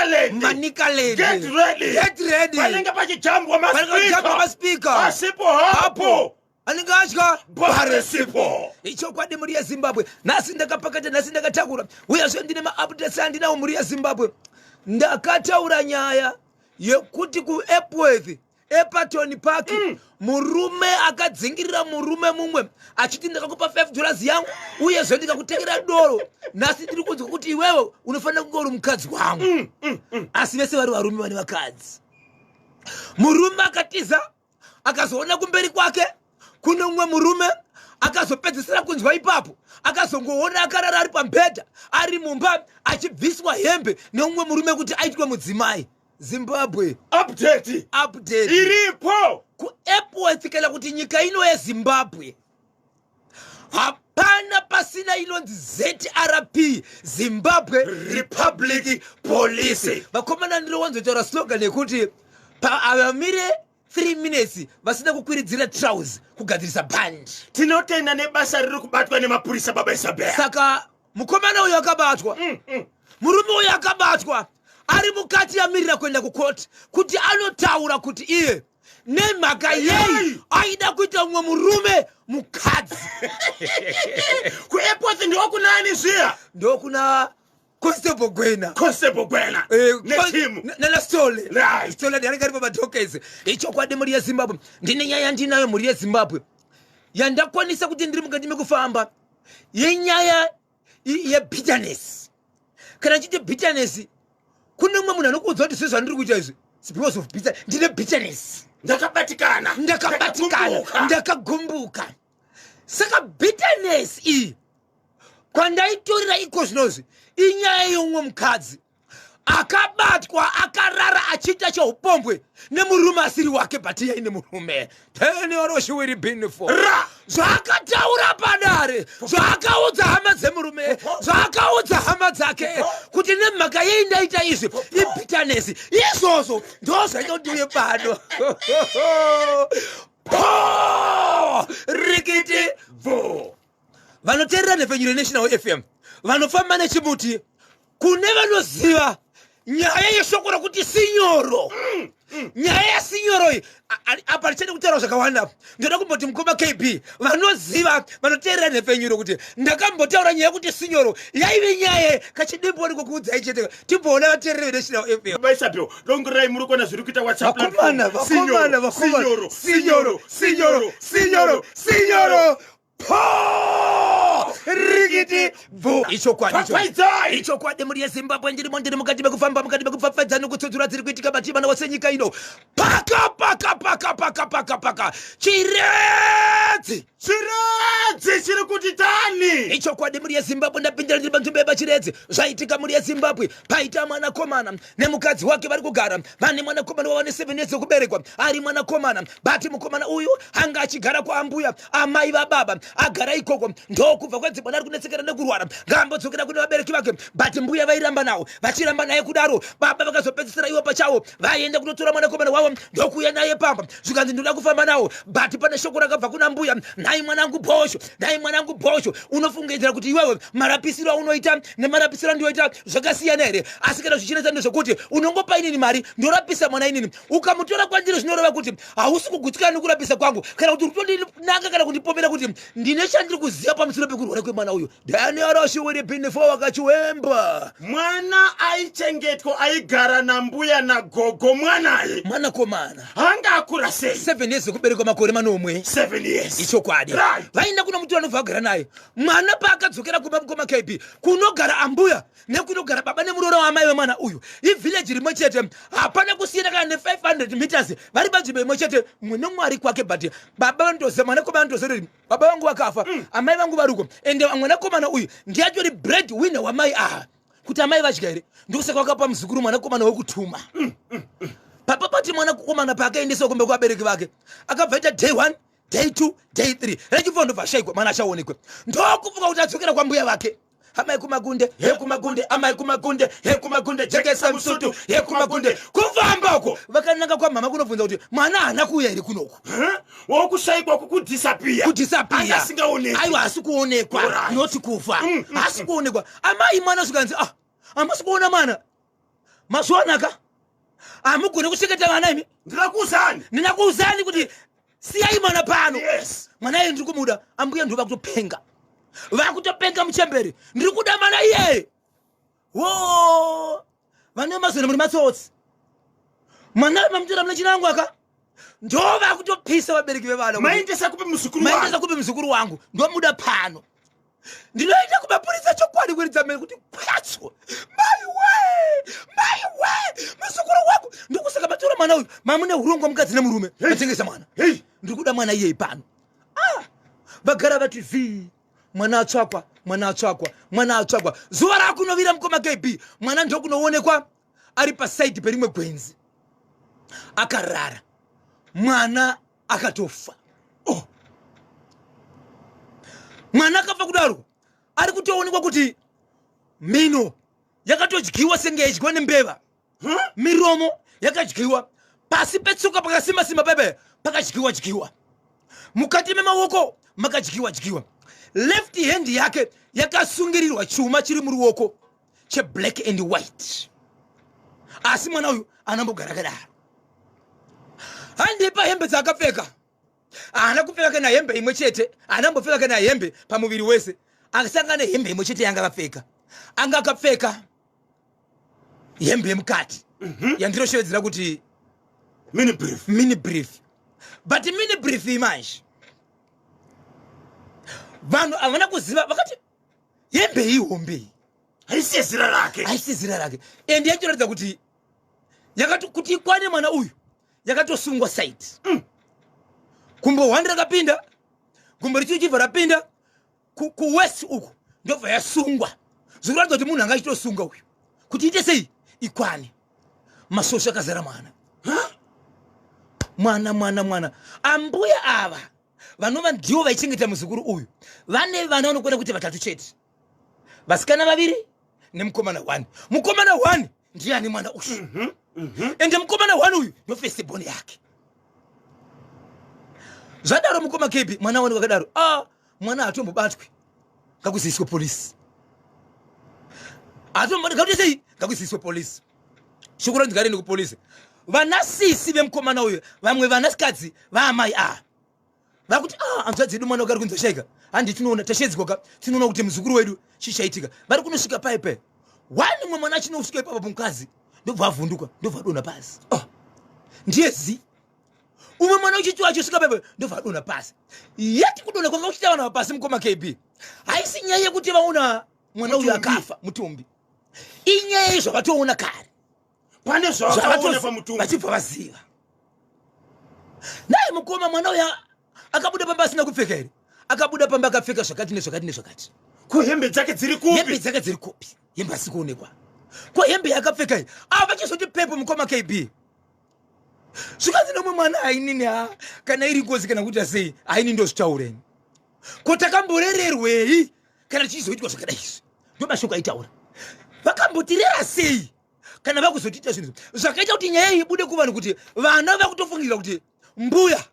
Manicaland. Manicaland. Get ready. Get ready. Panenge pachijambwa Panenge pachijambwa maspeaker. Asipo hapo. Anenge atya Paresipo. Ichokwadi mhuri yeZimbabwe, nhasi ndakapakata, nhasi ndakatakura, uyezve ndine maupdates andinawo mhuri yeZimbabwe. Ndakataura nyaya yekuti kuEpworth, Epaton Park, murume akadzingirira murume mumwe achiti ndakakupa $5 yangu uyezve ndikakutengera doro, nhasi ndiri kunzwa kuti iwewe unofanira kunge uri mukadzi wangu. Asi vese vari varume vane vakadzi. Murume akatiza, akazoona kumberi kwake kune mumwe murume, akazopedzisira kunzwa ipapo akazongoona akarara ari pamubhedha ari mumba achibviswa hembe neumwe murume kuti aitwe mudzimai. Zimbabwe. Update. Update. Iripo. KuEpworth, kana kuti nyika ino yeZimbabwe, hapana pasina inonzi ZRP, Zimbabwe Republic Police. Vakomana, ndinowanzotaura slogan yekuti paavamire 3 minutes vasina kukwiridzira trouse kugadzirisa band. Tinotenda nebasa riri kubatwa nemapurisa, baba Isabel. Saka mukomana uyu akabatwa, murume uyu akabatwa ari mukati yamirira kuenda kukoti kuti anotaura kuti iye nemhaka yei aida kuita mumwe murume mukadzi. KuEpworth ndokunani zviya? Ndokuna Constable Gwena. Constable Gwena netimu. Nanastole. Stole anenge ari pamadhokezi. Ichokwadi mhuri yeZimbabwe, ndine nyaya ndinayo mhuri yeZimbabwe yandakwanisa kuti ndiri mukati mekufamba yenyaya yebitterness. Kana chiti bitterness, kune mumwe munhu anokuudza kuti sezvandiri kuita izvi, it's because of bitter, ndine bitterness. Ndakabatikana. Ndakabatikana. Ndakagumbuka. Ndakagumbuka. Saka bitterness iyi kwandaitorera iko zvinozvi inyaya yeumwe mukadzi akabatwa akarara achiita cheupombwe nemurume asiri wake, but iye aine murume. Tenioroshiwiri binfo. Ra. Zvaakataura padare, zvaakaudza hama dzemurume, zvaakaudza hama dzake kuti nemhaka yei ndaita izvi, ibitterness. Izvozvo ndo zvaita kuti ndiuye pano. Po rikiti. Bvo. Vanoteerera nhepfenyuro yeNational FM, vanofamba nechimuti, kune vanoziva nyaya yeshoko rokuti sinyoro. Nyaya yasinyoro iyi, apa ndichade kutaura zvakawanda. Ndoda kumboti mukoma KB, vanoziva vanoteerera nhepfenyuro kuti ndakambotaura nyaya yekuti sinyoro yaive nyaya kachidimbo ndikokuudzai chete, timboona vateereri veNational FM. Baba Isabel, dongorai muri kuona zviri kuita WhatsApp. Vakomana, vakomana, vakomana. Sinyoro. Sinyoro, sinyoro, sinyoro, sinyoro, po rikiti bvu. Ichokwadi icho. Pfapfaidzai. Ichokwadi mhuri yeZimbabwe, ndirimo, ndiri mukati mekufamba, mukati mekupfapfaidza nokutsudzura dziri kuitika matimana wose nyika ino. Paka paka paka paka paka paka Chiredzi. Chiredzi chiri kuti tani. Ichokwadi mhuri yeZimbabwe, ndapindira ndiri panzvimbo yepaChiredzi. Zvaitika mhuri yeZimbabwe, paita mwanakomana nemukadzi wake vari kugara vane mwanakomana wava ne7 years yekuberekwa, ari mwanakomana. But mukomana uyu anga achigara kwaambuya, amai vababa. Agara ikoko, ndokubva kwanzi mwana ari kunetsekera nekurwara, ngaambodzokera kune vabereki vake. But mbuya vairamba nawo, vachiramba naye kudaro. Baba vakazopedzisira ivo pachavo vaenda kunotora mwanakomana wavo, ndokuuya naye pamba. Zvikanzi ndoda kufamba nawo, but pane shoko rakabva kuna mbuya: "Nhai mwanangu Bhosho, nhai mwanangu Bhosho, unofungidzira kuti iwewe marapisiro aunoita nemarapisiro andinoita zvakasiyana here? Asi kana zvichinetsa ndezvekuti unongopa inini mari, ndorapisa mwana inini. Ukamutora kwandiri, zvinoreva kuti hausi kugutsikana nekurapisa kwangu, kana kuti uri kutondinanga kana kundipomera kuti ndine chandiri kuziva pamusoro pekurwara kwemwana uyu." Daniel Oshiwiri Binifo wakachiwemba. Mwana aichengetwa, aigara nambuya nagogo, mwanaye. Mwanakomana. Anga akura sei? 7 years yekuberekwa, makore 7. 7 years. Ichokwadi. Vaenda kunomutora, nobva vagara naye. Mwana paakadzokera kumba, mukoma KB, kunogara ambuya nekunogara baba nemuroora waamai vemwana uyu ivillage rimwe chete, hapana kusiyana kana ne500 meters. Vari panzvimbo imwe chete, mumwe nemumwe ari kwake, but baba vanotoziva, mwanakomana anotoziva kuti baba vangu vakafa, amai vangu variko. Ende mwanakomana uyu ndiye atori bread winner wamai ava, kuti amai vadya here. Ndokusaka vakapa muzukuru mwanakomana wekutuma. Papa pati mwanakomana paakaendeswa kumba kuvabereki vake, akabva ita day one, day two, day three, rechifo ndobva ashaikwa. Mwana achaonekwe, ndokufunga kuti adzokera kwambuya vake. Amai kumagunde, he kumagunde, amai kumagunde, he kumagunde, jekesa musutu, he kumagunde. Kufamba uko vakananga kwamama kunobvunza kuti mwana haana kuuya here kunoku. Wokushayikwa kukudisappear. Kudisappear. Anga asingaoneki. Aiwa, haasi kuonekwa. Noti kufa, haasi kuonekwa. Amai mwana, zvikanzi, "Ah, hamasi kuona mwana." Mazuva anaka hamugoni kuchengeta vana imi. Ndinakuuzani. Ndinakuuzani kuti siyai mwana pano. Yes. Mwana iye ndiri kumuda. Ambuya ndo vakutopenga. Vakutopenga muchembere. Ndiri kuda mwana iyeye. Wo! Vane mazona muri matsotsi. Mwana mamutora mune chinangwa aka. Ndo vakutopisa vabereki vevana. Maendesa kupi muzukuru wangu? Maendesa kupi muzukuru wangu? Ndomuda pano. Ndinoita kumapurisa chokwadi kuridza mhere kuti kwatso. Mai we! Mai we! Muzukuru wangu. Ndokusaka matora mwana uyu. Mamune hurongwa mukadzi nemurume. Matengesa mwana. Hey. Ndiri kuda mwana iyeye pano. Ah! Vagara vati zii. Mwana atsvakwa, mwana atsvakwa, mwana atsvakwa. Zuva rakunovira mukoma KB, mwana ndokunoonekwa ari pasaidi perimwe gwenzi. Akarara. Mwana akatofa. Oh. Mwana akafa kudaro ari kutoonekwa kuti mhino yakatodyiwa senge yaidyiwa nembeva. Huh? Miromo yakadyiwa, pasi petsoka pakasimba simba pepe pakadyiwa dyiwa, mukati memaoko makadyiwa dyiwa, left hand yake yakasungirirwa chuma chiri muruoko cheblack and white, asi mwana uyu anambogara akadaro. Handipa hembe dzaakapfeka, haana kupfeka kana hembe imwe chete, haana kumbopfeka kana hembe pamuviri wese, akasanga nehembe imwe chete yanga akapfeka, anga akapfeka hembe yemukati yandinoshevedzera kuti mini brief. Mini brief, but mini brief imanje vanhu havana kuziva, vakati hembe iyi hombe iyi haisi zera rake, haisi zera rake, and yaitoratidza kuti yakati kuti ikwane mwana uyu yakatosungwa side. Gumbo hwandi rakapinda, gumbo richichibva rapinda kuwest uku, ndobva yasungwa, zvikuratidza kuti munhu anga achitosunga uyu kuti ite sei ikwane. Masosho akazara mwana. Mwana mwana mwana. Ambuya ava vanova ndivo vaichengeta muzukuru uyu vane vana vanokwana kuti vatatu chete, vasikana vaviri nemukomana 1. Mukomana 1 ndiye ane mwana uyu. Ende mukomana 1 uyu ndo first born yake. Zvadaro mukoma KB, mwana wani wakadaro, ah, mwana hatombobatwi, ngakuziiswe polisi. Hatombobatwi sei, ngakuziiswe polisi. Shoko ranzi ngariende kupolisi. Vanasisi vemukomana uyu, vamwe vanasikadzi vaamai ava vakuti, ah, hanzvadzi yedu mwana wake ari kunzi ashaika, handi tinoona tashedzwa ka, tinoona kuti muzukuru wedu chii chaitika. Vari kunosvika pai pai wani mumwe mwana achinosvika ipapo, mukadzi ndobva avhunduka, ndobva adonha pasi. Oh, ndiye zi umwe mwana uchiti achisvika pepe ndobva adonha pasi. Yeti kudonha kwanga kuchiita vanhu vapasi mukoma KB haisi nyaya yekuti vaona mwana uyu akafa mutumbi, inyaya yezvavatoona kare. Pane zvavakaona pamutumbi vachibva vaziva. Naye mukoma, mwana uyu akabuda pamba asina kupfeka here? Akabuda pamba akapfeka zvakati nezvakati nezvakati. Ko hembe dzake dziri kupi? Hembe dzake dziri kupi? Hembe asi kuonekwa. Ko hembe yakapfeka iyi ava vachizoti pepo mukoma KB, zvikanzi nomwe mwana, hainini ha, kana iri ngozi kana kuita sei, haini ndozvitaureni. Ko takamborererwei kana tichizoitwa zvakadai izvi? Ndo mashoko aitaura. Vakambotirera sei kana vakuzotiita zvinhu zvakaita kuti nyaya iyi ibude kuvanhu, kuti vana vakutofungira kuti mbuya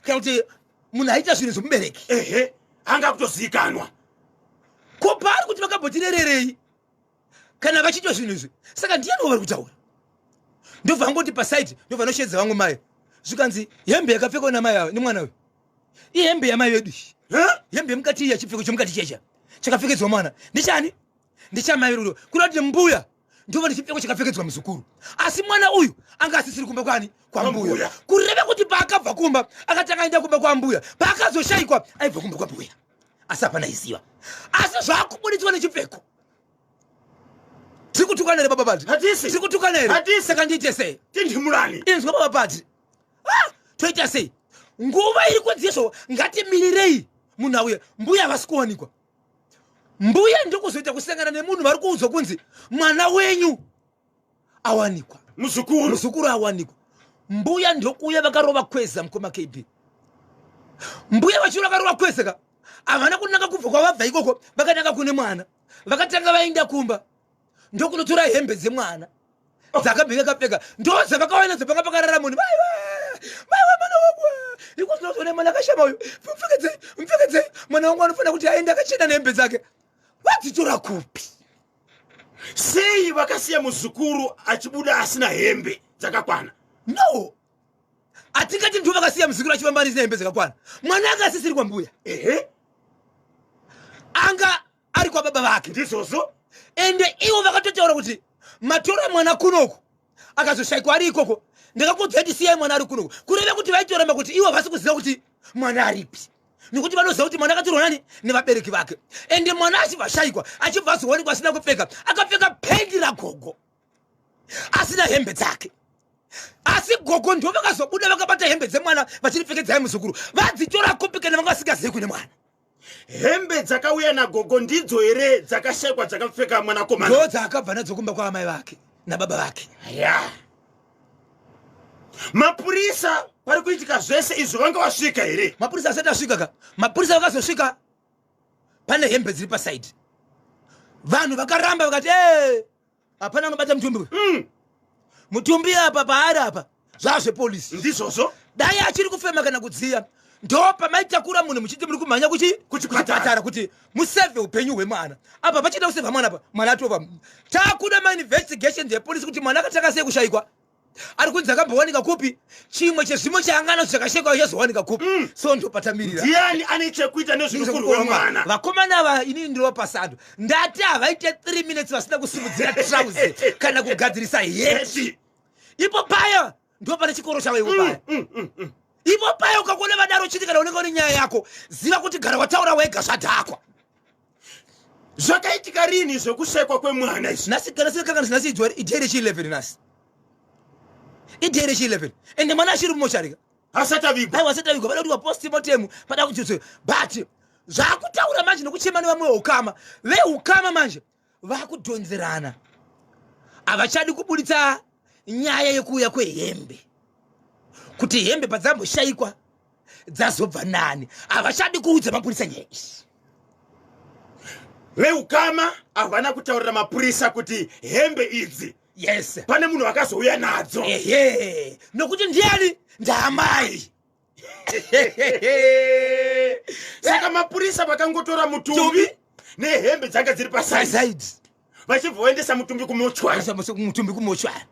kana kuti munhu aita zvinhu zvomubereki? Ehe, anga kutozivikanwa. Ko paari kuti vakambotirererei kana vachiitwa zvinhu izvi? Saka ndiyani wavari kutaura? Ndobva angoti pasaidi, ndobva anoshedza vamwe mai, zvikanzi hembe yakapfekwa namai ava nemwana uyu ihembe yamai vedu iyi. Hembe yemukati iya, chipfeko chemukati checha chakapfekedzwa mwana ndechani? Ndechamai vedu. Kuda kuti mbuya ndova nechipfeko chakapfekedzwa muzukuru, asi mwana uyu anga asisiri kumba kwani? Kwambuya. Kwambuya. Kureva kuti paakabva kumba akatanga aenda kumba kwambuya, paakazoshayikwa aibva kumba kwambuya, asi hapana iziva. Asi zvakubuditswa nechipfeko. Tiri kutukana here baba Pati? Hatisi. Tiri kutukana here? Hatisi. Saka ndiite sei? Tindimurani. Inzwa baba Pati. Ah, toita sei? Nguva iri kunzi ngatimirirei munhu auye, mbuya havasi kuwanikwa. Mbuya ndokuzoita kusangana nemunhu vari kuudzwa kunzi mwana wenyu awanikwa. Muzukuru. Muzukuru awanikwa. Mbuya ndokuuya vakarova kweza mukoma KB. Mbuya vachiro vakarova kweza ka, havana kunanga kubva kwavabva ikoko, vakananga kune mwana. Vakatanga vaenda kumba ndokunotora hembe dzemwana dzakabvika kapfeka, ndo dzavakauya nadzo panga pakarara munhu. Maiwe, maiwe, mwana wangu, iko zvinozoona mwana akashama uyu, mupfekedzei, mupfekedzei, mwana wangu anofanira kuti aende akachena nehembe dzake. Vadzitora kupi? Sei vakasiya muzukuru achibuda asina hembe dzakakwana? No, hatingati ndivo vakasiya muzukuru achifamba asina hembe dzakakwana. Mwana anga asisiri kwambuya. Anga ari kwababa vake. Ndizvozvo. Ende ivo vakatotaura kuti matora mwana kunoku, akazoshaikwa ari ikoko. Ndakakuudzai kuti siyai mwana ari kunoku, kureva kuti vaitoramba kuti ivo havasi kuziva kuti mwana aripi, nekuti vanoziva kuti mwana akatorwa nani? Nevabereki vake. Ende mwana achibva ashaikwa, achibva azowanikwa asina kupfeka, akapfeka pendi ragogo, asina hembe dzake. Asi gogo ndo vakazobuda vakabata hembe dzemwana vachiripfekedzai muzukuru. Vadzitora kupi kana vanga vasingazivi kune mwana? Hembe dzakauya nagogo ndidzo here dzakashekwa dzakapfeka mwanakomana? Ndo dzaakabva nadzo kumba kwaamai vake nababa vake. Ya, mapurisa pari kuitika zvese izvo vanga vasvika here? Mapurisa asati asvika ka. Mapurisa vakazosvika pane hembe dziri pasaidi. Vanhu vakaramba, vakati, "Eh, hapana anobata mutumbi uyu." Mutumbi apa paari apa zvazvepolisi. Ndizvozvo. Dai achiri kufema kana kudziya, ndo pamaitakura munhu muchiti muri kumhanya kuchi Kuchipatara. Kuchipatara kuti musevhe upenyu hwemwana. Apa pachida kusevha mwana apa, mwana atova. Takuda mainvestigations epolisi kuti mwana akatanga sei kushayikwa, ari kunzi akambowanika kupi, chimwe chezvimwe chaangana zvakashekwa chazowanika kupi. So ndopatamirira. Ndiani ane chekuita nezverufu rwemwana? Vakomana ava, inini ndinova sando. Ndati havaite 3 minutes vasina kusimudzira trauzi kana kugadzirisa heti. Heti. Ipo paya ndo pane chikoro chavo ipo paya. Ipo paya ukakuona vadaro chiti kana unenge une nyaya yako, ziva kuti gara wataura wega, zvadhakwa. Zvakaitika rini zvekushekwa kwemwana izvi? Nhasi kana sikakanganisi, nhasi iday rechi 11. Nhasi iday rechi 11, ende mwana achiri mumochari. Asati avigwa? Aiwa, asati avigwa. Pada kuti wapostmortem, pada kuti, but zvakutaura manje nekuchema nevamwe veukama, veukama manje vakudhonzerana, havachadi kubuditsa nyaya yekuuya kwehembe, kuti hembe padzamboshayikwa dzazobva nani. Havachadi kuudza mapurisa nyaya iyi. Veukama havana kutaurira mapurisa kuti hembe idzi pane munhu akazouya nadzo. Ehe, nokuti ndiani? Ndaamai. Saka mapurisa vakangotora mutumbi Tumbi. nehembe dzanga dziri pasaidi, Saidi, vachibva vaendesa mutumbi kumochwari. Mutumbi kumochwari.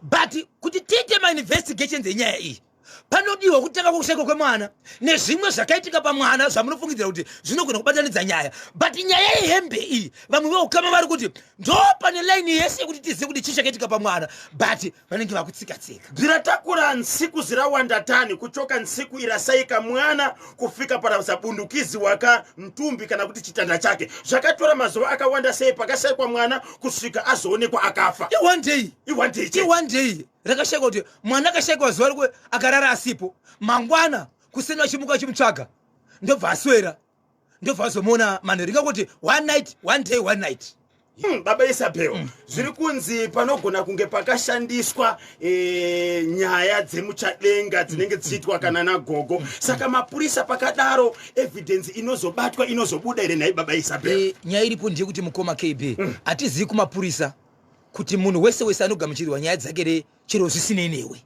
But kuti tiite mainvestigations enyaya iyi, panodiwa kutanga kwokushayikwa kwemwana nezvimwe zvakaitika pamwana zvamunofungidzira kuti zvinogona kubatanidza nyaya. But nyaya yehembe iyi, vamwe veukama vari kuti ndo pane laini yese yekuti tizive kuti chii chakaitika pamwana, but vanenge vakutsika-tsika. Bziratakura ntsiku zirawanda tani kuchoka ntsiku irasaika mwana kufika parasabundukizi waka ntumbi kana kuti chitanda chake. Zvakatora mazuva akawanda sei pakasaikwa mwana kusvika azoonekwa akafa? I1 day. I1 day chete. I1 day rakashayikwa, kuti mwana akashayikwa zuva rikwe akarara asipo. Mangwana kuseni vachimuka vachimutsvaga, ndobva aswera, ndobva azomuona manheru. Inga one night, one day, one night. Baba Isabel, zviri kunzi panogona kunge pakashandiswa nyaya dzemuchadenga dzinenge dzichiitwa kana nagogo. Saka mapurisa pakadaro, evidence inozobatwa, inozobuda here nhai baba Isabel? Nyaya iripo ndeyekuti, mukoma KB, hatizivi kumapurisa kuti munhu wese wese anogamuchirirwa nyaya dzake re chero zvisinei newe,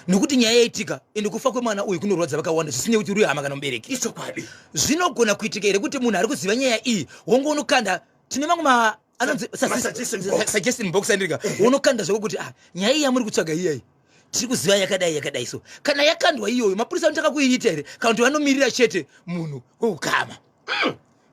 nokuti nyaya yaitika ende kufa kwemwana uyu kunorwadza vakawanda, zvisinei kuti uri hama kana mubereki. Ichokwadi. Zvinogona kuitika here kuti munhu ari kuziva nyaya iyi wongounokanda? Tine mamwe ma anonzi Ma-suggestion box. Suggestion box andika unokanda zvako kuti, ah, nyaya iyi yamuri kutsvaga iyai tiri kuziva yakadai yakadai. So kana yakandwa iyoyo, mapurisa anotanga kuiita here kana kuti vanomirira chete munhu weukama?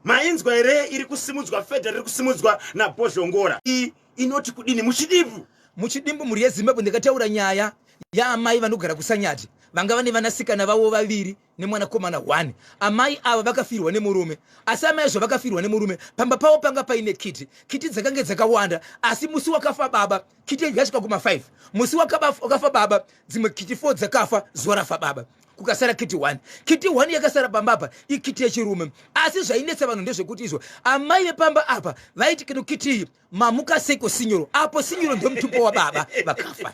Mainzwa here iri kusimudzwa fedha riri kusimudzwa naBhozhongora? Iyi inoti kudini muchidimbu? Muchidimbu, mhuri yeZimbabwe, ndakataura nyaya yaamai vanogara kuSanyati vanga vane vanasikana vavo vaviri nemwanakomana 1. Amai ava vakafirwa nemurume. Asi amai zvavakafirwa nemurume, pamba pavo panga paine kiti. Kiti dzakange dzakawanda, asi musi wakafa baba kiti yasvika kuma5. Musi wakafa baba, dzimwe kiti 4 dzakafa zuva rafa baba, kukasara kiti 1. Kiti 1 yakasara pamba apa ikiti yechirume. Asi zvainetsa vanhu ndezvekuti izvo amai vepamba apa vaiti kino kiti iyi mamuka seiko sinyoro apo sinyoro ndomutupo wababa vakafa.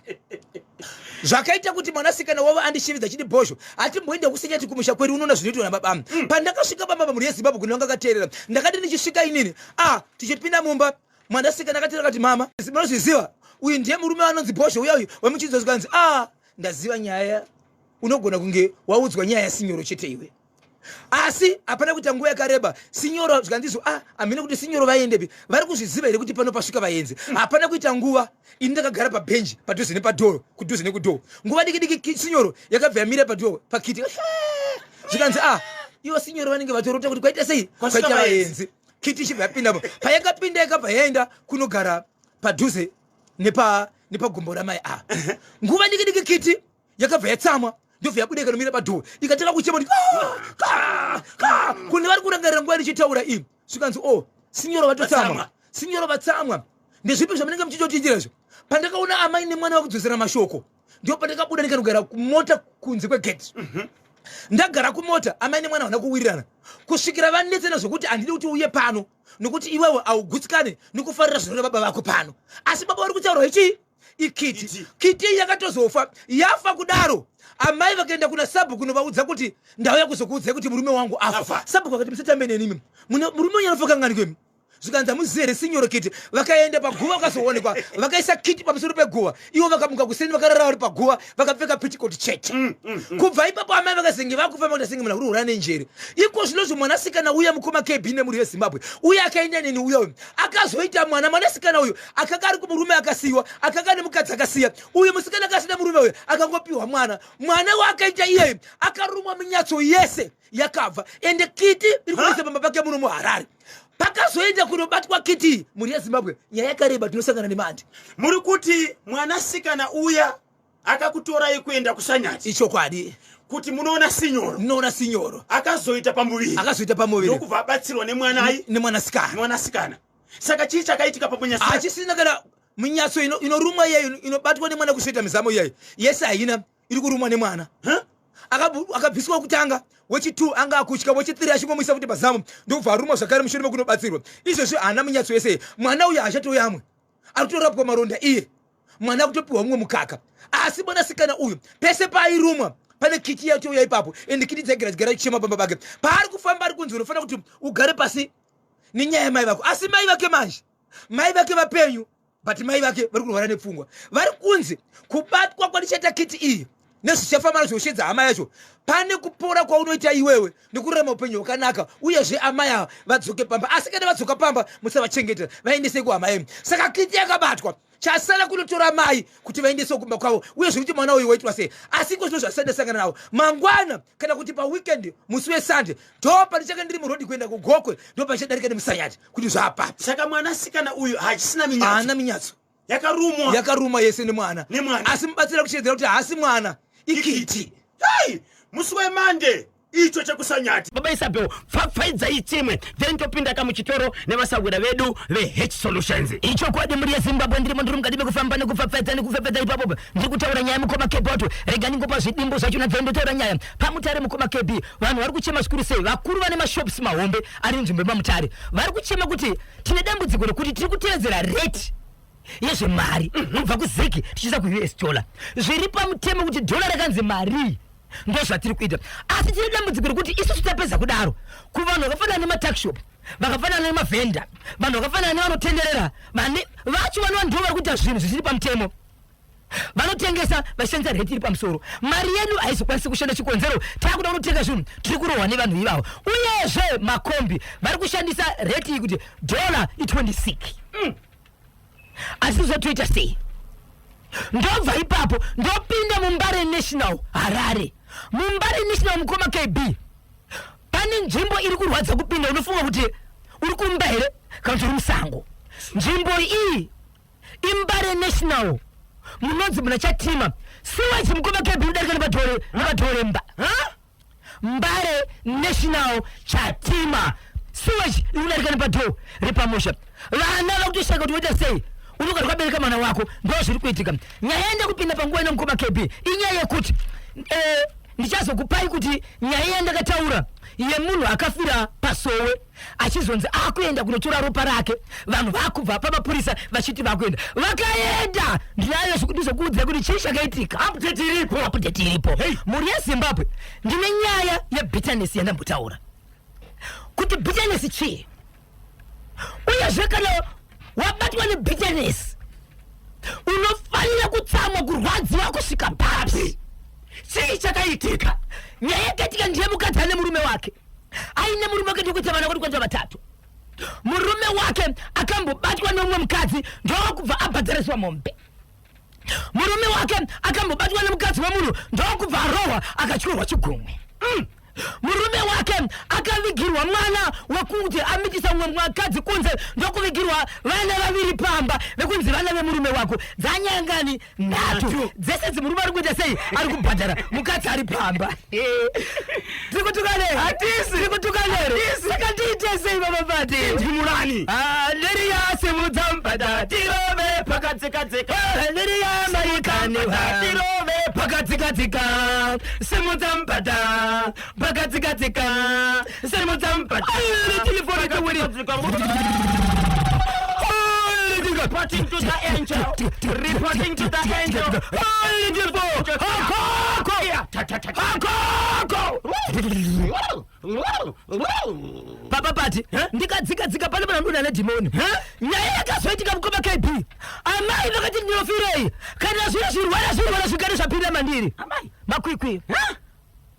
Zvakaita kuti mwanasikana wavo andishividza chiti, "Bhozho, hatimboenda kuSenyati kumusha kwedu, unoona zvinoitwa nababa." Pandakasvika pamba pamhuri yeZimbabwe, kune vanga akateerera, ndakati ndichisvika inini, a tichipinda mumba, mwanasikana akatera akati, "Mama, munozviziva, uyu ndiye murume anonzi Bhozho uya uyu wemuchinzozvikanzi." A, ndaziva nyaya. Unogona kunge waudzwa nyaya yasinyoro chete iwe. Asi hapana kuita nguva yakareba, sinyoro zvikandizo, ah, hamene kuti sinyoro vaendepi, vari kuzviziva here kuti pano pasvika vaenzi? Hapana kuita nguva, ini ndakagara pabhenji padhuze nepadhoo, kudhuze nekudhoo. Nguva diki diki, sinyoro yakabva yamira padhoo pakiti. Zvikanzi, ah, ivo sinyoro vanenge vatorota kuti kwaita sei, kwaita vaenzi. Kiti ichibva yapindapo. Payakapinda, yakabva yaenda kunogara padhuze nepa nepagumbo ramai ava. Nguva diki diki, kiti yakabva yatsamwa, ndobva yabuda, ikanomira padhoo, ikatanga kuchema kuti ka ka. Kune vari kurangarira nguva ndichitaura iyi, zvikanzi, o oh, sinyoro vatotsamwa, sinyoro vatsamwa, ndezvipi zvamunenge muchitotiitira izvo? Pandakaona amai nemwana vakudzosera mashoko, ndo pandakabuda ndikanogara kumota kunze kwegate. Ndagara kumota, amai nemwana havana kuwirirana kusvikira vanetsana zvokuti handidi kuti uye pano nokuti iwewe haugutsikane nekufarira zvinoreva baba vako pano. Asi baba vari kutaura ichii? Ikiti. Kiti yakatozofa. Yafa kudaro, amai vakaenda kuna sabhuku kunovaudza kuti ndauya kuzokuudzai kuti murume wangu afa. Sabhuku akati, musatambe nenimi, murume wenyu anofa kangani kwemi? Zvikanzi, hamuzivi here sinyoro kiti? Vakaenda paguva, vakazoonekwa vakaisa kiti pamusoro peguva. Ivo vakamuka kuseni, vakarara vari paguva vakapfeka pitikoti chete. Kubva ipapo amai vakazenge vakufamba kuita senge munhu akurwara nenjere. Iko zvinozvo mwanasikana uya, mukoma KB nemhuri yeZimbabwe, uye akaenda neni uya uyu akazoita mwana. Mwanasikana uyu akanga ari kumurume akasiyiwa, akanga nemukadzi akasiya uyu musikana akasina murume uyu, akangopiwa mwana. Mwana waakaita iyeyu akarumwa minyatso yese yakabva, ende kiti iri kuisa pamba pake muno muHarare. Pakazoenda kunobatwa kiti, mhuri yeZimbabwe, nyaya yakareba, tinosangana nemandi. Muri kuti mwanasikana uya akakutorai kuenda kuSanyati? Ichokwadi. Kuti munoona sinyoro? Munoona sinyoro. Akazoita pamuviri? Akazoita pamuviri. Ndokubva abatsirwa nemwanai? Nemwanasikana. Mwanasikana. Saka chii chakaitika pamunyatso? Hachisina kana minyatso inorumwa iyeyo, inobatwa nemwana kusveta mizamo iyeyo yese haina, iri kurumwa nemwana. Huh? Akabviswa kutanga, wechi2 anga akutya, wechi3 achingomwisa futi pazamu, ndokubva arumwa zvakare mushure mekunobatsirwa. Izvezvi haana minyatso yese. Mwana uyu haachatoyamwe, ari kutorapwa maronda iye mwana akutopiwa mumwe mukaka. Asi mwanasikana uyu pese paairumwa pane kiti yatouya ipapo, ende kiti dzaigara dzigara chichema pamba pake. Paari kufamba ari kunzi unofanira kuti ugare pasi nenyaya yamai vako. Asi mai vake manje, mai vake vapenyu, but mai vake vari kurwara nepfungwa. Vari kunzi kubatwa kwandichaita kiti iyi nezvichafamba zvoshedza hama yacho, pane kupora kwaunoita iwewe nekurarama upenyu hwakanaka, uyezve amai ava vadzoke pamba. Asi kana vadzoka pamba, musavachengeta, vaendesei kuhama yenyu. Saka kiti yakabatwa, chasara kunotora mai kuti vaendeswe kumba kwavo, uyezve kuti mwana uyu waitwa sei. Asi iko zvino zvasati ndasangana navo mangwana kana kuti paweekend, musi weSunday, ndo pandichange ndiri murodhi kuenda kuGokwe, ndo pandichadarika nemuSanyati kuti zvapapi. Saka mwanasikana uyu hachisina minyatso? Haana minyatso. Yakarumwa? Yakarumwa yese nemwana. Nemwana. Asi mubatsira kuchedzera kuti haasi mwana, ikiti. Hey! Musi weMande icho chekuSanyati. Baba Isabel, pfapfaidzai chimwe, then topinda kamuchitoro nevasahwira vedu veH Solutions. Ichokwadi, mhuri yeZimbabwe, ndirimo, ndiri mukati mekufamba nekupfapfaidza nekupfapfaidza ipapo. Ndiri kutaura nyaya, mukoma Keboto. Rega ndingopa zvidimbu zvacho nabvei ndotaura nyaya. PaMutare, mukoma KB, vanhu vari kuchema zvikuru sei. Vakuru vane mashops mahombe ari nzvimbo yemaMutare vari kuchema kuti tine dambudziko rekuti tiri kutevedzera rate yezvemari kubva kuZiG tichiisa kuUS dollar. Zviri pamutemo kuti dhola rakanzi marii, ndozvatiri kuita, asi tine dambudziko rekuti isusu tapedza kudaro, kuvanhu vakafanana nematuckshop, vakafanana nemavhenda, vanhu vakafanana nevanotenderera, vane vacho vanova ndo vari kuita zvinhu zvisiri pamutemo, vanotengesa vachishandisa rate iri pamusoro, mari yedu haizokwanisi kushanda. Chikonzero, takuda kunotenga zvinhu, tiri kurohwa nevanhu ivavo. Uyezve makombi vari kushandisa rate iyi kuti dhola i26. Asi zotoita sei? Ndobva ipapo ndopinda muMbare National, Harare. MuMbare National, mukoma KB, pane nzvimbo iri kurwadza kupinda, unofunga kuti uri kumba here kana kuti uri musango. Nzvimbo iyi iMbare National, munonzi muna Chatima. Sewage, mukoma KB, unodarika nepadhore nepadhoremba. Mbare National, Chatima, sewage iri kudarika nepadhoo repamusha. Vana vakutoshaka kuti voita sei. Unogara wakabereka mwana wako, ndo zviri kuitika. Nyaya yenda kupinda panguva ino, mukoma KB, inyaya yekuti ndichazokupai kuti nyaya yandakataura yemunhu akafira pasowe achizonzi akuenda kunotora ropa rake, vanhu vakubva pamapurisa vachiti vakuenda, vakaenda. Ndinayo ndizokuudzai kuti chii chakaitika. Update iripo. Update iripo. Mhuri yeZimbabwe, ndine nyaya yebitterness yandambotaura kuti bitterness chii, uyezve kana wabatwa nebitterness unofanira kutsamwa, kurwadziwa kusvika papi? Chii chakaitika? Nyaya yakaitika ndiye mukadzi ane murume wake, aine murume wake ndikuita vana kuti kwanza vatatu. Murume wake akambobatwa neumwe mukadzi ndokubva abhadhariswa mombe. Murume wake akambobatwa nemukadzi wemunhu ndokubva arohwa akatyorwa chigumwe. Murume wake akavigirwa mwana wekuti amitisa umwe mukadzi kunze ndokuvigirwa vana vaviri pamba vekunzi vana vemurume wako. Dzanyangani nhatu dzese dzimurume ari kuita sei? Ari kubhadhara mukadzi ari pamba. Tiri kutukana here? Hatisi. Tiri kutukana here? Saka tiite sei baba Pati? Ndimurani. Ah, ndiriyasimudza mubhadha Tirove pakadzikadzika. ndiriyamarikaniwa Tirove pakadzikadzika simudza mubhadha pakadzikadzika simudza mubhadha. Telefoni tewiri. Reporting to the angel. Reporting to the angel. Papa Pati, ndikadzikadzika pane panandoda nedhimoni. Nyaya yakazoitika mukoma KB, amai vakati ndinofirei kana zviro zvirwara zvirwara zvigare zvapinda mandiri. Amai. Makwikwi.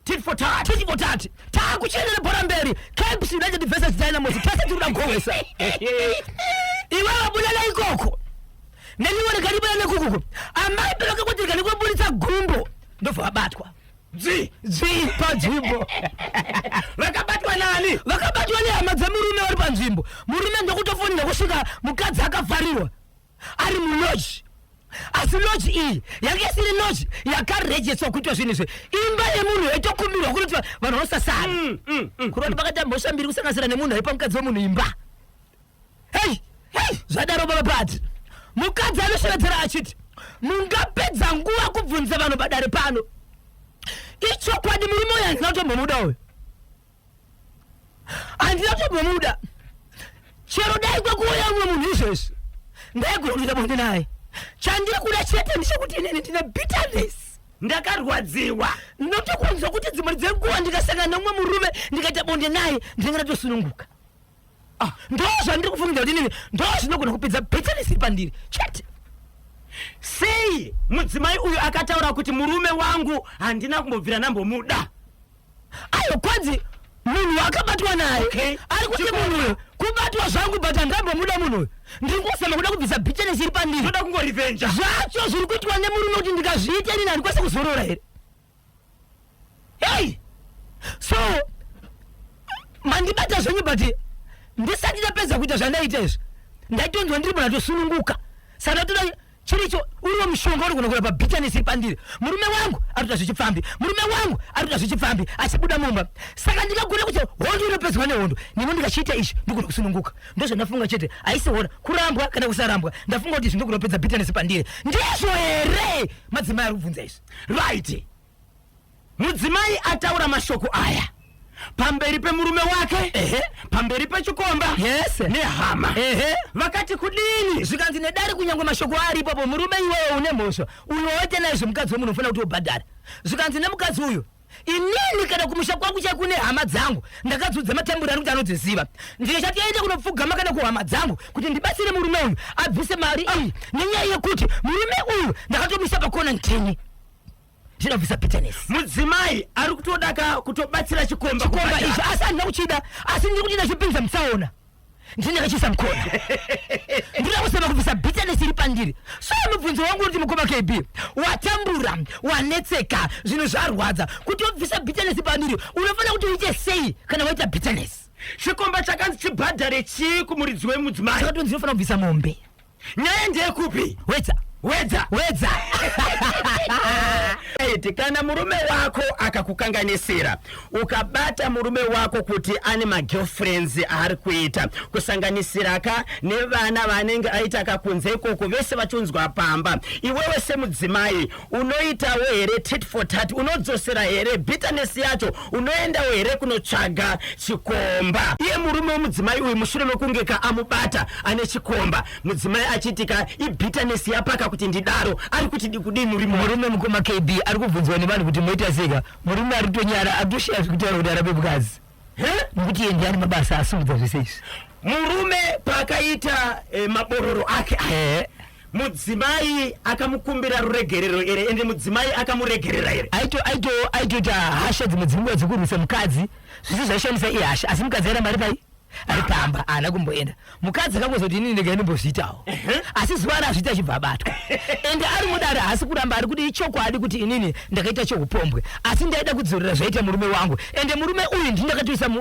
Tit for tat. Tit for tat. Takuchiendera bhora mberi, Caps United versus Dynamos, tese tiri kuda kugohwesa. Iwe wabuda ikoko neniwo ndikanibuda nekukuku. Amai pavakakuti ndikanikuburitsa gumbo ndobva vabatwa. Dzvi. Dzvi panzvimbo. Vakabatwa nani? Vakabatwa nehama dzemurume vari panzvimbo. Murume ndokutofonera kusvika mukadzi akavharirwa ari muloji. Asi loji iyi yanga isiri loji yakarejestwa kuitwa zvinhu izvi. Imba yemunhu yaitokumbirwa kuti vanhu vanosasara. Kureva kuti pakaita mhosva mbiri kusanganisira nemunhu aipa mukadzi wemunhu imba. Hei hei, zvadaro baba Pati, mukadzi anoshevedzera achiti mungapedza nguva kubvunza vanhu padare pano. Ichokwadi murume uyu handina kutombomuda uyu, handina kutombomuda. Chero dai kwekuuya umwe munhu izvezvi ndaigona kuita bonde naye. Chandiri kuda chete ndechekuti inini ndine bitterness. Ndakarwadziwa. Ndinotokunzwa kuti dzimwe dzenguva ndikasangana neumwe murume ndikaita bonde naye ndinenge ndatosununguka. Ndo zvandiri kufungidzira kuti inini ndo zvinogona kupedza bitterness iri pandiri chete. Sei mudzimai uyu akataura kuti murume wangu handina kumbobvira ndambomuda? Ayo kwanzi munhu wakabatwa naye. Ari kuti munhu uyu kubatwa zvangu but handambomuda munhu uyu, ndiri kuzama kuda kubvisa bitterness iri pandiri. Ndoda kungorivenja. Zvacho zviri kuitwa nemurume kuti ndikazviita inini handikwanisi kuzorora here? Hei, so mandibata zvenyu but ndisati ndapedza kuita zvandaita izvi ndaitonzwa ndiri munhu atosununguka. Saka toda chiricho uriwo mushonga uri kuno kurapa bitterness iri pandiri. Murume wangu ari kuita zvichipfambi, murume wangu ari kuita zvichipfambi achibuda mumba. Saka ndingagona kuti hondo inopedzwa nehondo, nemo ndikachiita izvi ndigona kusununguka. Ndozvandafunga chete, haisi hona kurambwa kana kusarambwa. Ndafunga kuti izvi ndogona kupedza bitterness pandiri. Ndizvo here madzimai ari kubvunza izvi? Right, mudzimai ataura mashoko aya pamberi pemurume wake, pamberi pechikomba nehama. Vakati kudini? Zvikanzi nedare kunyange mashoko ari ipapo, murume iwewe une mhosva, uyo waita naizvo mukadzi wemunhu unofanira kuti ubhadhare. Zvikanzi nemukadzi uyu, inini kana kumusha kwangu chai kune hama dzangu ndakadzudza matamburi ari kuti anodziziva, ndikachatienda kunopfugama kana kuhama dzangu kuti ndibatsire murume uyu abvise mari iyi, nenyaya yekuti murume uyu ndakatomisa pakona ntini ndinobvisa bitterness. Mudzimai ari kutoda ka kutobatsira chikomba chikomba kubhadhara. Izvi asi handina kuchida, asi ndiri kuti ndachipinza mutsaona, ndinenge mukona, ndinoda kusema kubvisa bitterness iri pandiri. So mubvunzo wangu uri kuti mukoma KB, watambura, wanetseka, zvinhu zvarwadza, kuti ubvisa bitterness pandiri unofanira kuti uite sei kana waita bitterness? Chikomba chakanzi chibhadhare chii kumuridzi wemudzimai? Chakatonzi unofanira kubvisa mombe. Nyaya ndeyekupi? Wedza. Wedza. Wedza. Right, kana murume wako akakukanganisira, ukabata murume wako kuti ane magirlfriends aari kuita, kusanganisira ka nevana vanenge aita kakunze ikoko, vese vachunzwa pamba, iwewe semudzimai unoitawo here tit for tat? Unodzosera here bitterness yacho? Unoendawo here kunotsvaga chikomba? Iye murume wemudzimai uyu, mushure mekunge ka amubata ane chikomba, mudzimai achiti ka ibitterness yapaka kuti ndidaro, ari kuti kudini murume wake? Murume mukoma KB ari kubvunzwa nevanhu kuti moita seka, murume ari kutonyara, atoshaya zvekutaura kuti arape mukadzi nekuti iye ndiani mabasa asumudza zvese izvi. Murume paakaita mabororo ake aya, Mudzimai akamukumbira ruregerero here, ende mudzimai akamuregerera here? Aitoita hasha dzimwe dzinguva dzekurwisa mukadzi, zvese zvaishandisa ihasha, asi mukadzi airamba ari pai, ari pamba, haana kumboenda. Mukadzi akangozoti, "Inini ndega ndimbozviitawo," asi zuva raazviita achibva abatwa. Ende ari mudare haasi kuramba, ari kuti ichokwadi kuti inini ndakaita cheupombwe, asi ndaida kudzorera zvaita murume wangu, ende murume uyu ndini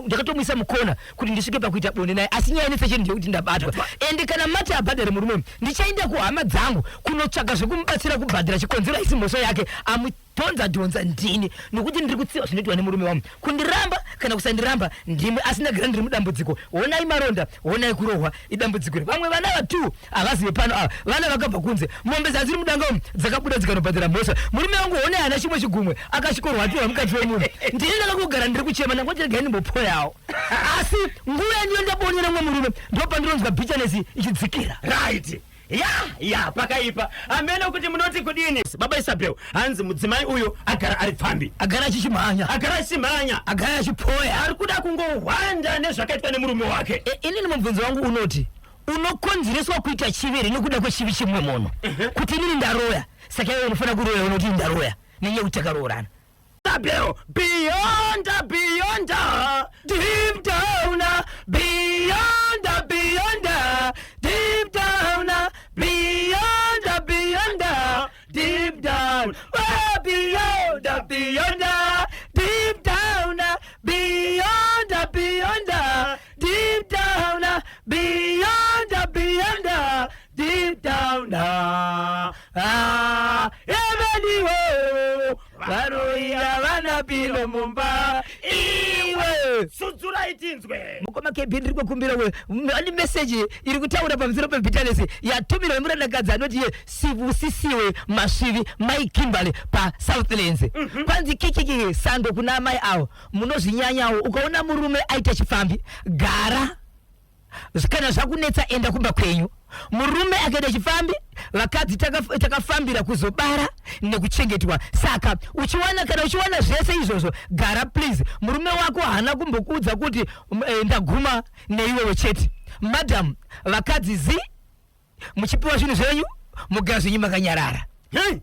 ndakatomuisa mukona kuti ndisvike pakuita bonde naye. Asi nyaya inetsecheni ndeyekuti ndabatwa, ende kana mati abhadhare murume uyu, ndichaenda kuhama dzangu kunotsvaga zvekumubatsira kubhadhara. Chikonzero haisi mhosva yake, amudhonza dhonza ndini, nokuti ndiri kutsiva zvinoitwa nemurume wangu. Kundiramba kana kusandiramba ndimi, asi ndagara ndiri mudambudziko. Honai maronda, honai kurohwa, idambudziko iri. Vamwe vana vatu havazive pano ava, vana vakabva kunze, mombe dzadziri mudanga umu dzakabuda dzikanobhadhara mhosva. Murume wangu honai hana chimwe chigumwe, akasvikorwa atorwa mukadzi wemunhu. Ndini ndakangogara ndiri kuchema, ndangoti regai ndimbopoyawo, asi nguva yandiyo ndabonera mumwe murume ndopandinonzwa bitterness ichidzikira. Right, ya, pakaipa. Hamene kuti munoti kudini, baba Isabel. Hanzi mudzimai uyu agara ari pfambi. Agara achichimhanya. Agara achimhanya. Agara achipoya. Ari kuda kungohwanda nezvakaitwa nemurume wake. Inini mubvunzo wangu unoti, unokonzereswa kuita chivi nekuda kwechivi chimwe munhu, kuti inini ndaroya, saka iwe unofanira kuroya unoti ndaroya nenyaya yekuti takaroorana? Isabel, beyond, beyond, deep down, beyond, beyond, deep down, beyond, beyond, deep down, oh, beyond, beyond, deep down, beyond, beyond, deep down, beyond, beyond, deep down. Ah, ah, eveniwo varoya vana pilo mumba iwe. Sudzurai tinzwe. Mukoma KB, ndiri kukumbira we ane meseji iri kutaura pamusoro pebitterness yatumirwa nemurandakadzi anoti ye Sivusisiwe Masvivi, Mai Kimberly paSouthlands. Kwanzi, "Kikiki, sando kuna amai avo, munozvinyanyawo. Ukaona murume aita chifambi, gara. Kana zvakunetsa, enda kumba kwenyu. Murume akaita chifambi, vakadzi takafambira kuzobara nekuchengetwa, saka uchiwana, kana uchiwana zvese izvozvo, gara please. Murume wako haana kumbokuudza kuti ndaguma neiwewe chete. Madam, vakadzi zi muchipiwa zvinhu zvenyu, mugara zvenyu makanyarara." Hey!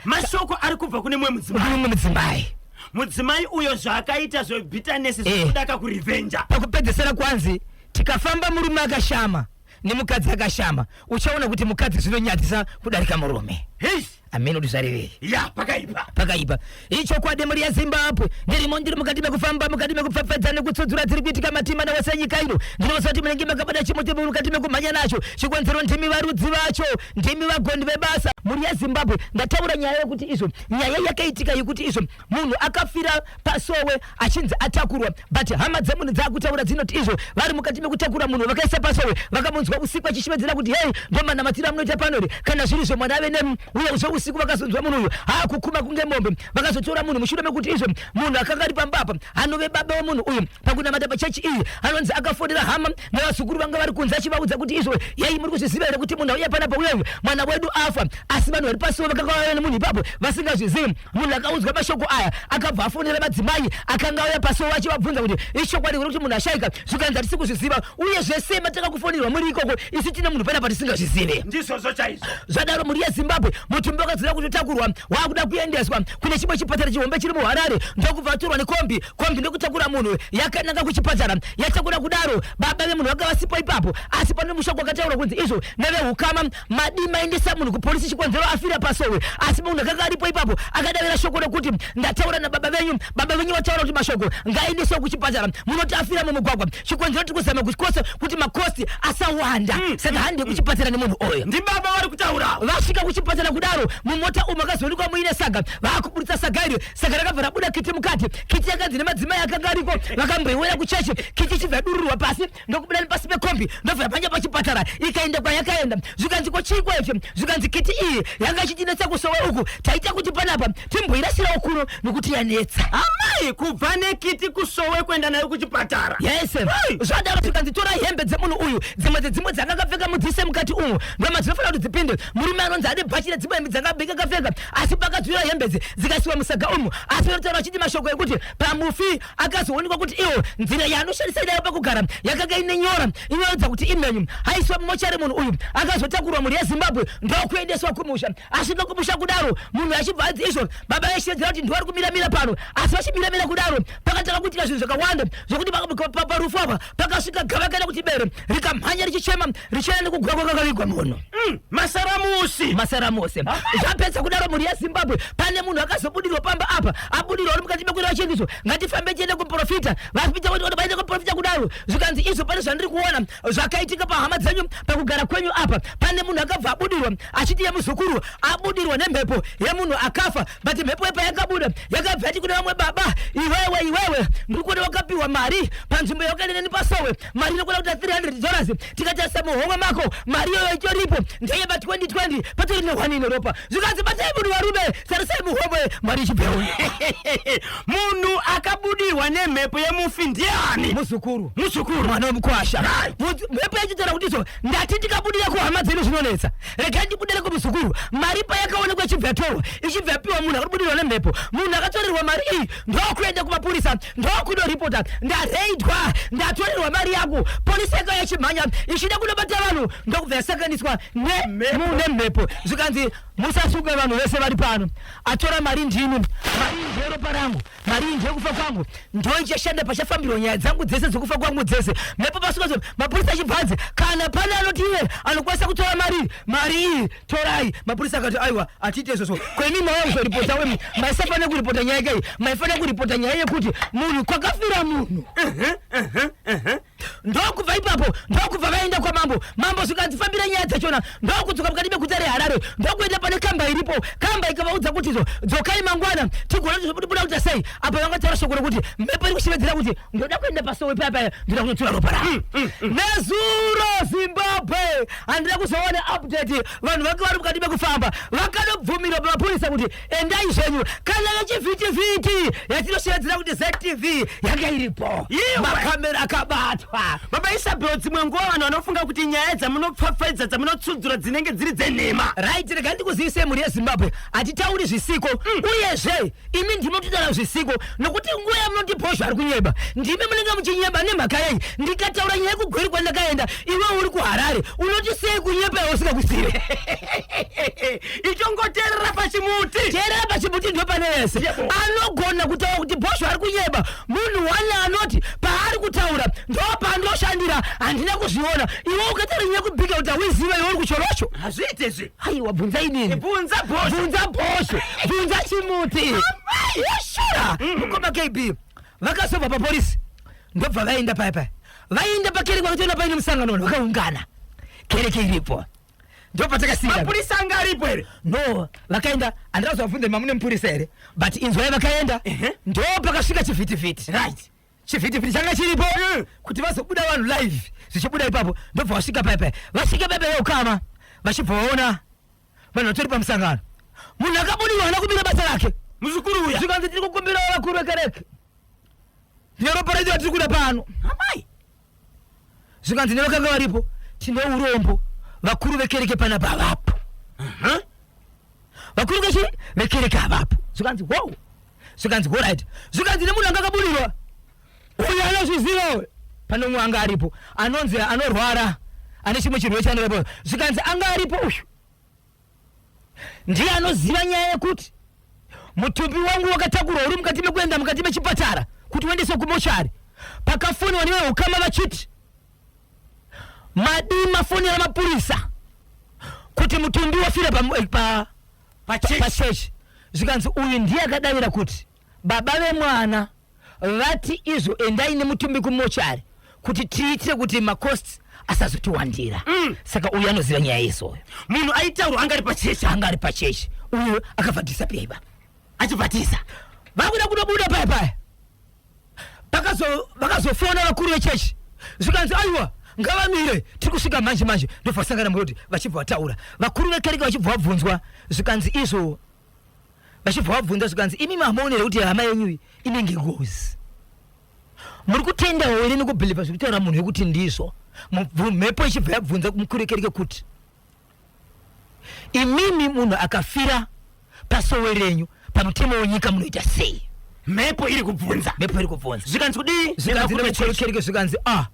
Mashoko ari kubva kune mumwe mudzimai. Mumwe mudzimai. Mudzimai uyo zvaakaita zvebitterness, zvekudaka kurivenja. Pakupedzesera kwanzi, tikafamba murume akashama nemukadzi akashama, uchaona kuti mukadzi zvinonyadzisa kudarika murume. Hei. Amene kuti zvarevei. Ya, pakaipa. Pakaipa, ichokwadi. Mhuri yeZimbabwe, ndirimo, ndiri mukati mekufamba, mukati mekupfapfadza nekutsudzura dziri kuitika matima nawose nyika ino. Ndinoziva kuti munenge makabata chimuti, mukati mekumhanya nacho. Chikonzero, ndimi varudzi vacho, ndimi vagondi vebasa. Mhuri yeZimbabwe, ndataura nyaya yekuti izvo, nyaya yakaitika yekuti izvo munhu akafira pasowe achinzi atakurwa, but hama dzemunhu dzaakutaura dzinoti izvo vari mukati mekutakura munhu vakaisa pasowe, vakamunzwa usiku achishevedzera kuti, "Hei, ndomanamatiro amunoita pano here? Kana zviri zvo, mwana ave nemi." Uye zveusiku vakazonzwa munhu uyu haakukuma kunge mombe. Vakazotora munhu mushure mekuti izvo munhu akanga ari pamba apa, anove baba wemunhu uyu pakunamata pachechi iyi, anonzi akafonera hama nevazukuru vanga vari kunze achivaudza kuti izvo, "Yei, muri kuzviziva here kuti munhu auya panapa uyeyu, mwana wedu afa?" Asi vanhu vari pasiwo vakanga vauya nemunhu ipapo vasingazvizivi. Munhu akaudzwa mashoko aya akabva afonera madzimai akanga auya pasiwo achivabvunza kuti, "Ichokwadi here kuti munhu ashaika?" Zvikanzi, "Hatisi kuzviziva, uye zvese matanga kufonirwa muri ikoko, isu tine munhu panapa tisingazvizivi." Ndizvozvo chaizvo. Zvadaro, mhuri yeZimbabwe, mutumbi wakadzira kutotakurwa waakuda kuendeswa kune chimwe chipatara chihombe chiri muHarare, ndokubva atorwa nekombi. Kombi ndokutakura munhu yakananga kuchipatara. Yatakura kudaro, baba vemunhu vanga vasipo ipapo, asi pane mushoko wakataurwa kunzi izvo neveukama, "Madi maendesa munhu kupolisi? Chikonzero afira pasowe." Asi munhu akanga aripo ipapo akadavira shoko rokuti, "Ndataura nababa venyu, baba venyu vataura kuti mashoko ngaendeswe kuchipatara. Munoti afira mumugwagwa, chikonzero tiri kuzama kukosa kuti macosts asawanda, saka hande kuchipatara nemunhu uyu." Ndibaba vari kutaura. Vasvika kuchipatara kudaro, mumota umu akazoonekwa muine saga. Vaakuburitsa saga iri, saga rakabva rabuda kiti mukati. Kiti yakanzi nemadzimai akanga ariko vakamboiuya kuchechi, kiti ichibva yadururwa pasi, ndokubuda nepasi pekombi, ndobva yapanya pachipatara, ikaenda kwayakaenda. Zvikanzi, "Ko, chii kwacho?" Zvikanzi, "Kiti iyi." iyi yanga ichitinetsa kusowe uku, taita kuti panapa timboirasirawo kuno nokuti yanetsa. Amai, kubva nekiti kusowe kuenda nayo kuchipatara. Yes, zvadaro zvikanzi torai hembe dzemunhu uyu, dzimwe dzedzimwe dzakakapfeka mudzise mukati umu, ndoma dzinofanira kuti dzipinde. Murume anonzi ane bhachi redzimwe hembe dzakabika kapfeka, asi pakadzvira hembe dzi dzikaisiwa musaga umu. Asi vanotaura vachiti mashoko ekuti pamufi akazoonekwa kuti iwo nzira yaanoshandisa nayo pakugara yakanga ine nyora inoratidza kuti imhenyu. Aiswa mumochari munhu uyu akazotakurwa, mhuri yeZimbabwe, ndokuendeswa kumusha. Asvika kumusha kudaro, munhu achibva anzi izvo baba veshedzera kuti ndiwari kumiramira pano. Asi vachimiramira kudaro, pakatanga kuitika zvinhu zvakawanda zvekuti parufu apa pakasvika gava kana kuti bere rikamhanya richichema richienda nekugwa kwakakavigwa munhu. Masaramusi. Masaramusi. Zvapedza kudaro, mhuri yeZimbabwe, pane munhu akazobudirwa pamba apa, abudirwa uri mukati mekwira vachindiso, ngatifambe tiende kumuprofita. Vapita kuti vaende kumuprofita kudaro, zvikanzi izvo pane zvandiri kuona zvakaitika pahama dzenyu pakugara kwenyu apa. Pane munhu akabva abudirwa achiti yemuzukuru abudirwa nemhepo yemunhu akafa, but mhepo yepa yakabuda yakabva yati kune vamwe baba, iwewe, iwewe, ndiri kuona wakapiwa mari panzvimbo yawakaenda neni pasowe, mari inokuda kuita $300. Tikatarisa muhomwe mako, mari iyoyo itoripo, ndeye pa 2020, patori nehwani ine ropa. Zvikanzi batai munhu varume, tarisai muhomwe, mari ichibveuya. Munhu akabudirwa nemhepo yemufi ndiani? Muzukuru. Muzukuru. Mwana wemukwasha. Mhepo yachitaura kuti so ndati ndikabudira kuhama dzedu zvinonetsa, regai ndibudire kumuzukuru. Mari payakaonekwa ichibva yatorwa, ichibva yapiwa munhu akabudirwa nemhepo. Munhu akatorerwa mari iyi ndokuenda kumapurisa, ndokundoripota, ndareidwa, ndatorerwa mari yangu. Polisi yakauya ichimhanya ichida kunobata vanhu, ndokubva yasanganiswa nemhepo. Zvikanzi musasuka vanhu vese vari pano, atora mari ndini, mari iyi ndeyeropa rangu, mari iyi ndeyekufa kwangu, ndo ichashanda pachafambirwa nyaya dzangu dzese dzekufa kwangu dzese. Mhepo pasuka, mapurisa achibvanzi kana pane anoti iye anokwanisa kutora mari iyi, mari iyi torai. Mapurisa akati aiwa, hatiite izvozvo. Kwemi mauya kuzoripota wemi, maisafanira kuripota nyaya kai, maifanira kuripota nyaya yekuti munhu kwakafira munhu. Ndokubva ipapo ndokubva vaenda kwamambo. Mambo zvikanzi fambira nyaya dzachona. Ndokudzoka mukati meguta reHarare, ndokuenda pane kamba iripo. Kamba ikavaudza kuti zo dzokai mangwana tigona kuti zvobuda kuita sei. Apa vangataura shoko rokuti mhepo iri kushevedzera kuti ndoda kuenda pasowe paya paya, ndoda kunotora ropa rangu. Nezuro, Zimbabwe, handina kuzoona update. Vanhu vange vari mukati mekufamba, vakanobvumirwa pamapurisa kuti endai zvenyu. Kana vechivhitivhiti yatinoshevedzera kuti ZTV yanga iripo. Iwe! Makamera akabatwa. Baba Isabel, dzimwe nguva vanhu vanofunga kuti nyaya dzamunopfapfaidza, dzamunotsudzura dzinenge dziri dzenhema. Right, rega ndikuzivise, mhuri yeZimbabwe, hatitauri zvisiko. Uyezve imi ndinototaura zvisiko, nokuti nguva yamunoti Bhozho ari kunyeba, ndimi munenge muchinyeba. Nemhaka yei? Ndikataura nyaya yekuGweru kwandakaenda, iwe uri kuHarare unoti sei kunyepa iwe usingakuzive? Ichongoteerera pachimuti. Teerera pachimuti, ndo pane yese. Anogona kutaura kuti Bhozho ari kunyeba, munhu wane anoti paari kutaura ndo pandoshandira, handina kuzviona. Iwe ukataura nyaya yekubika kuti hauiziva, iwe uri kuchorosho. Hazviite izvi. Aiwa, bvunza inini. Bvunza Bhozho. Bvunza Bhosho, bvunza chimuti yeshura. Mukoma KB, vakazobva papolisi, ndobva vaenda paya paya, vaenda pakereke, vakatoona paine musangano, vanhu vakaungana, kereke iripo, ndopatakasiyana. Mapurisa anga aripo here? No, vakaenda, handinazovabvunza mamune mupurisa here, but inzwai, vakaenda, ndo pakasvika chivhitivhiti. Chivhitivhiti changa chiripo kuti vazobuda vanhu live zvichibuda ipapo. Ndobva vasvika paya paya, vasvika paya paya, ukama vachibva vaona vanhu vatori pamusangano. Munhu akabudirwa haana kumira basa rake. Muzukuru uya. Zvikanzi tiri kukumbirawo vakuru vekereke, ndine ropa redu ratiri kuda pano. Amai. Zvikanzi nevakanga varipo, tine urombo, vakuru vekereke panapa havapo. Vakuru vechi vekereke havapo. Zvikanzi wow, zvikanzi alright, zvikanzi nemunhu anga akabudirwa uyu anozviziva uyu. Pane umwe anga aripo anonzi anorwara, ane chimwe chirwere chaanorepo. Zvikanzi anga aripo uyu ndiye anoziva nyaya yekuti mutumbi wangu wakatakurwa uri mukati mekuenda mukati mechipatara kuti uendeswe kumochari, pakafoniwa neveukama vachiti madii mafonera mapurisa kuti mutumbi wafira Pachechi. Pachechi. Zvikanzi uyu ndiye akadavira kuti baba vemwana vati izvo endai nemutumbi kumochari kuti tiitire kuti macosts asazotiwandira. Saka uyu anoziva nyaya yesoyo. Munhu aitaurwa anga ari pachechi. Anga ari pachechi uyu akabva disappear iba. Achibvatisa. Vakuda kunobuda paya paya, vakazofona vakuru vechechi, zvikanzi aiwa. Ngavamire, tiri kusvika manje manje. Ndobva vasangana murodi vachibva vataura. Vakuru vekereke vachibva vabvunzwa zvikanzi izvo vachibva vabvunza zvikanzi imi mamuone here kuti hama yenyu iyi inenge ngozi? Muri kutendawo here nekubhilivha zviri kutaura munhu yekuti ndizvo? Mhepo ichibva yabvunza mukuru wekereke kuti imimi munhu akafira pasowe renyu pamutemo wenyika munoita sei? Mhepo iri kubvunza. Mhepo iri kubvunza. Zvikanzi kudii? Zvikanzi Nevakuru vechechi. kereke zvikanzi ah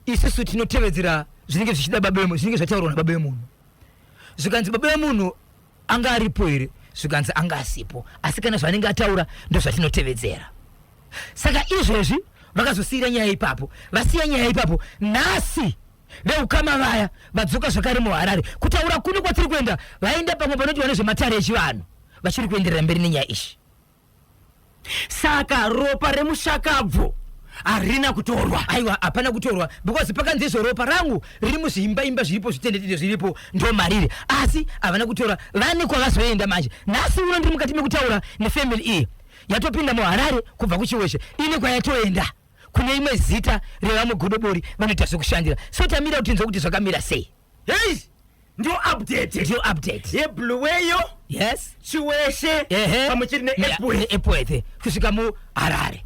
isusu tinotevedzera zvinenge zvichida baba vemunhu, zvinenge zvataurwa nababa vemunhu. Zvikanzi baba vemunhu anga aripo here? Zvikanzi anga asipo, asi kana zvaanenge ataura ndozvatinotevedzera. Saka izvezvi vakazosiyira nyaya ipapo, vasiya nyaya ipapo. Nhasi veukama vaya vadzoka zvakare muHarare. Kutaura kuno kwatiri kuenda, vaenda pamwe panoitwa nezvematare echivanhu, vachiri kuenderera mberi nenyaya iyi. Saka ropa remushakabvu harina kutorwa? Aiwa, hapana kutorwa, because pakanzi izvo ropa rangu riri muzviimba imba zviripo, zvitendetende zviripo, ndo mariri, asi havana kutora. Vane kwavazoenda manje. Nhasi uno ndiri mukati mekutaura nefamily iyi yatopinda muHarare kubva kuChiweshe, ine kwayatoenda kune imwe zita revamwe godobori vanoita zvekushandira. So tamira kuti tinzwe kuti zvakamira sei. Hei, ndiyo update. Ndiyo update yeBulawayo, yes, Chiweshe, ehe, pamwe chete neEpworth. NeEpworth kusvika muHarare.